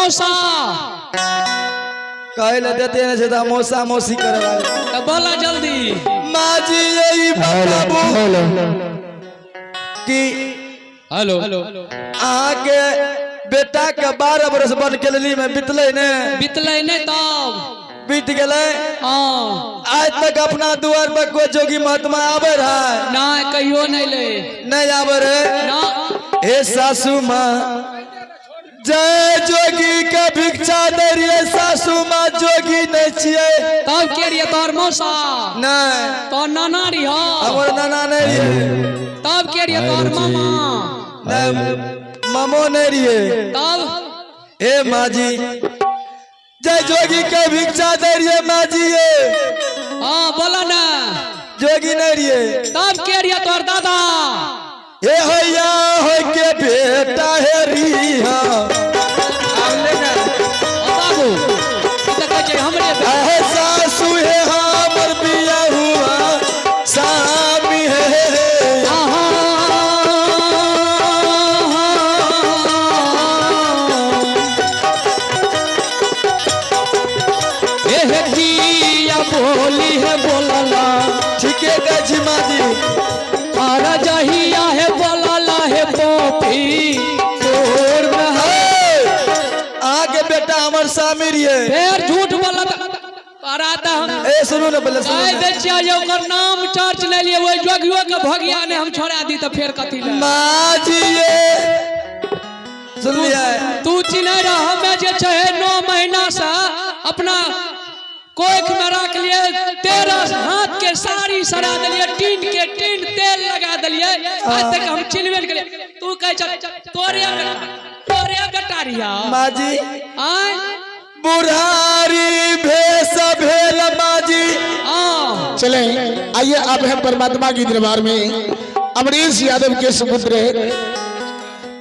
मौसा। कहै लए देते नहि छै तऽ मौसा मौसी करे लागल। तऽ बोला जल्दी। माँ जी यही बताबू कि हेलो। अहाँके बेटा के 12 बरस बन के लेली में बितलै ने? बितलै नहि तब? बीत गेलै। हाँ। आज तक अपना दुआर पर कोई जोगी महात्मा आबे रहा? नहि, कहियो नहि ले। नहीं आबे रहे? ना। हे सासू माँ, जय जोगी के भिक्षा दे रहिए सासू माँ, जोगी नहीं छियै। तब के रहिए तोहर मौसा? नहीं। तोहर नाना रहियो? हमर नाना नहीं रहिए। तब के रहिए तोहर मामा? नहीं, मामो नहीं रहिए। तब? हे माँ जी, जय जोगी के भिक्षा दे रहिए माँ जी ये। हाँ, बोला ना। जोगी नहीं रहिए। तब के रहिए तोहर दादा? हे हैया हो के बेटा हे रिहा। ओ बाबू, ई तऽ कहै छै हमरे बेटा। अहे सासू हे हमर बिया हुआ सामी हे। आहा। एह किया बोली है बोलला? ठीके कहै छी माँ जी। आरा जहिया है बोलला है पोपी तोर में है। अहाँके बेटा हमर सामी रहिए। फेर झूठ बोलत अरा तऽ हम ए सुनू ने पहिले, सुनू कहि ने। दै छियै जे ओकर नाम चर्च नहि लिए, ओहि जोगियो के भगिया ने हम छोड़ा दी तऽ फेर कथी लए? माँ जी ये सुनलियै? तू चिन्है रह, हमे जे छै 9 महीना से अपना कोख में रख लिए, 13 हाथ के साड़ी सरा देलिए, टीन के टीन तेल लगा देलिए, आज तक हम चिन्हबे नहि केलिए। तू कहै छ तोरे बेटा, तोरे बेटा रिया। माँ जी। आय। बुढ़ारी भेष भेल माँ जी। हाँ। चले आइए, आप हैं परमात्मा की दरबार में। अमरीश यादव के सुपुत्र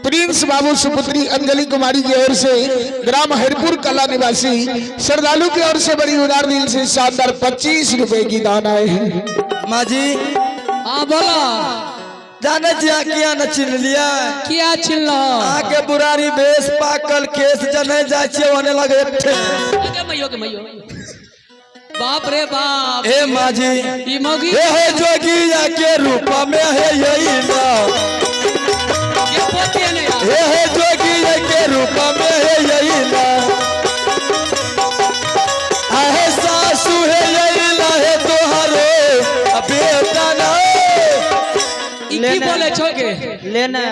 प्रिंस बाबू सुपुत्री अंजलि कुमारी की ओर से ग्राम हरिपुर कला निवासी श्रद्धालु की ओर से बड़ी उदार दिल से शानदार 25 रुपए की दान आए हैं। माँ जी। हाँ, बोला। जाने छी अहाँ किया न चिन्ह लिया? किया चिन्हल? अहाँके बुढ़ारी भेष, पाकल केस, जने जाइ छियै ओने लगे ठे। गे मैयो, गे मैयो, बाप रे बाप। हे माँ जी। ई मौगी। हे हो जोगिया के रूप में हे यही ना। के पोती है ने यार? हे हो जोगिया के रूप में हे यही ना। आहे सासू हे यही ला हे तोहरो बेटा ना। ई की बोले छो गे? ले ने,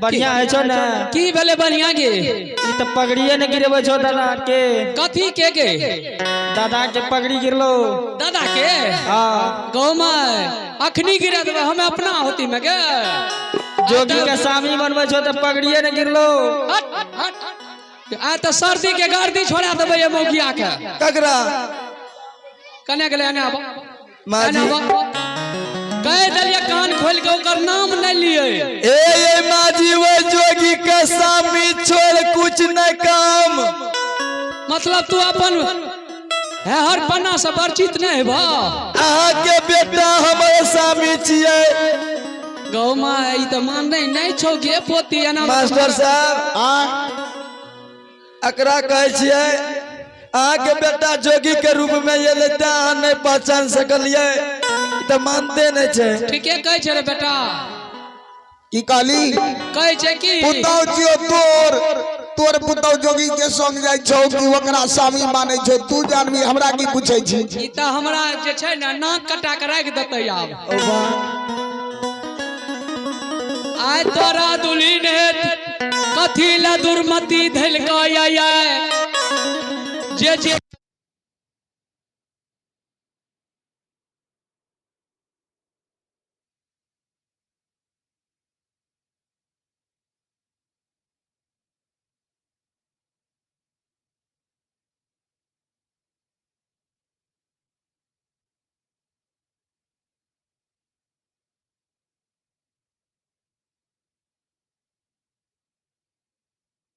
बढ़िया है छो ने? की भेले बढ़िया गे? ई तऽ पगड़िए ने गिरेबै छो दादा के। कथी के गे? दादा के पगड़ी गिरलो। दादा के? हाँ। गौ में अखनी गिरा देबै हमें अपना होती में गे। जोगी के सामी बनबै छो तऽ पगड़िए ने गिरलो। हट, हट। आ तऽ सर्दी के गर्दी छोड़ा देबै ये मौगिया के। ककरा? कने गेलै? एने आबऽ। माँ एने जी। आबऽ। कहि देलियै कान खोलि के ओकर नाम नहि लियै। ए ये माँ जी, वो जोगी के सामी छोड़ कुछ न काम। मतलब तू अपन है हर पन्ना से परिचित नहि हेबऽ। अहाँके बेटा हमर सामी छियै। गौ माँ, ई तऽ मान नहि नहि छौ गे पोती एना। मास्टर साहब। आ एकरा कहै छियै अहाँके बेटा जोगी के रूप में एलै तें अहाँ नहि पहचान सकलियै, ई तऽ मानते नहि छै। ठीके कहै छै रे बेटा। की कहली? कहै छै कि पुतौ छियो तोर, तोर पुतौ जोगी के संग जाइ छौ कि ओकरा स्वामी मानै छौ, तू जानबी, हमरा की पूछै छी? ई तऽ हमरा जे छै ने नाक कटा के राखि देतै आब। ओ वाह। आइ तोरा दुल्हिन हेत कथी लए दुर्मति धैलकै? आय जे जे